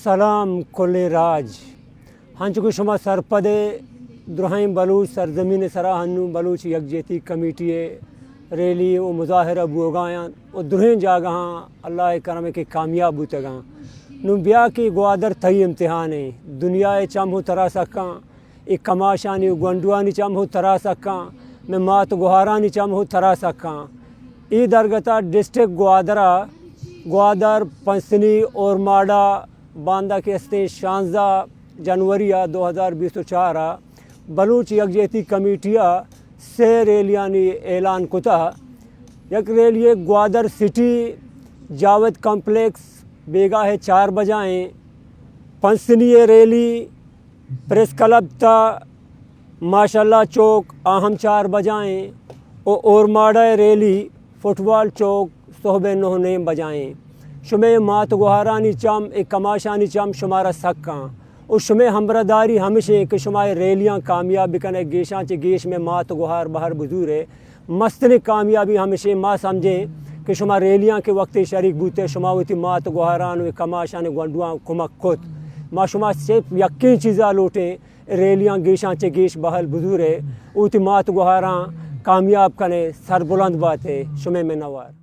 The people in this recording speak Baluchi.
سلام کلیں راج۔ ہنچو کہ شما سرپد ئے، درہیں بلوچ سرزمین ءِ سرا ہنوں بلوچ یکجہتی کمیٹی ءِ ریلی و مظاہرہ بوگایاں و درہیں جاگہاں اللہ ءِ کرم ءَ کہ کامیاب بوتگاں۔ نوں بیا کہ گوادر تئی امتحان ایں، دنیا ءِ چم ہوں ترا سکاں، اے کماشانی و گونڈوانی چم ہوں ترا سکاں، مئے مات گوہارانی چم ہوں ترا سکاں۔ اے درگتا ڈسٹرکٹ گوادرا، گوادر، پنسنی، اورماڑا، باندا کہ استیں شانزدہ جنوری ءَ دو ہزار بیست و چار ءَ بلوچ یکجہتی کمیٹی ءَ سے ریلیانی اعلان کتہ۔ یک ریلی گوادر سٹی جاوید کمپلیکس بیگاہ ءَ چار بجائیں، پنسنی ءِ ریلی پریس کلب تا ماشاءاللہ چوک آ ہم چار بجائیں و اورماڑا ءِ ریلی فٹبال چوک صحب ءَ نہ و نیم بجائیں۔ شمے مات گوہارانی چم، اے کماشانی چم شمارا سکاں و شمے ہمبرداری ہمشیں کہ شما اے ریلیاں کامیاب بکنے، گیشاں چہ گیش مئے مات گوہار بہر بزورے۔ مستریں کامیابی ہمشیں ما سمجھیں کہ شما ریلیاں کہ وقتے شریک بوتے، شما وتی مات گوہاران و کماشان گونڈواں کمک کت۔ ما شما صرف یکیں چیزا لوٹیں، ریلیاں گیشاں چہ گیش بہل بزورے، وتی مات گوہاراں کامیاب کنے، سربلند باتے۔ شمے منوار۔